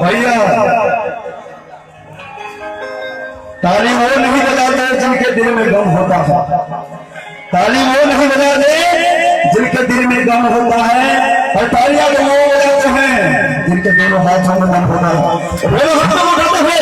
भैया ताली वो नहीं बजाते जिनके दिल में गम होता है। ताली वो नहीं बजाते जिनके दिल में गम होता है, और तालियां तो वो बजाते हैं जिनके दोनों हाथों में दम होता है। दोनों हाथों को उठाते हुए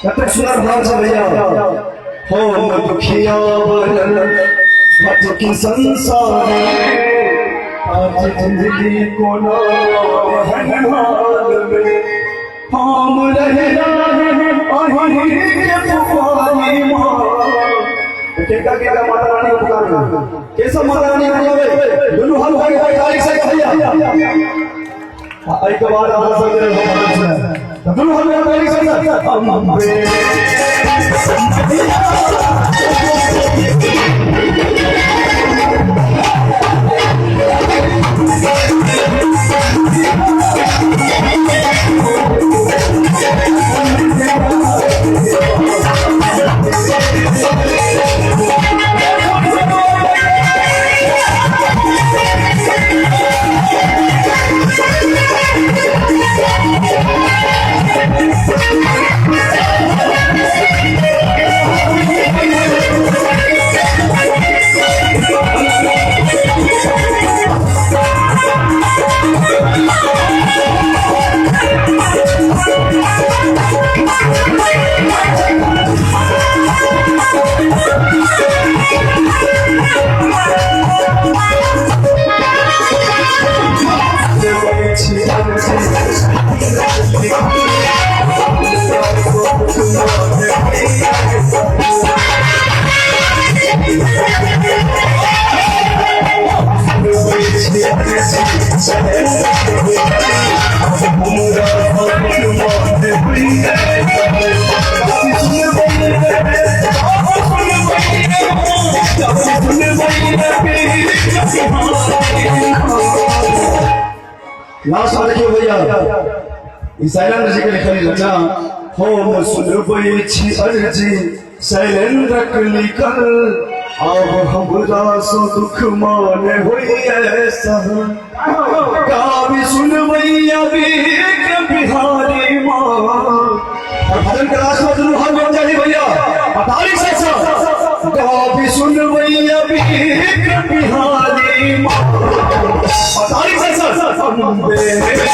कतेक सुंदर भाव छै भैया। हम दुखिया बनल भटकी संसार आज जिंदगी कोनो एहन हाल में हम रह अहीं के पुकारी माँ। केका केका माता रानी को पुकार कैसा माता रानी को पुकारे दुनू हाथ उठा के तारीख से भैया। एहि के बाद अहाँ सबके लेल हम भजन सुनायब। तऽ दुनू हाथ उठा के तारीख से अम्बे। लास्ट में देखियो भैया, ई शैलेंद्र जी के लिखल रचना हम सुनबै छी अर्जी शैलेंद्रक लिखल आब हमरा सँ दुख माने होइए सहन। गाबी सुनबैया विक्रम बिहारी माँ। और भजन के लास्ट में दुनू हाथ बन जाही भैया तारीख से गाबी सुनबैया विक्रम बिहारी माँ। तारीख से अम्बे।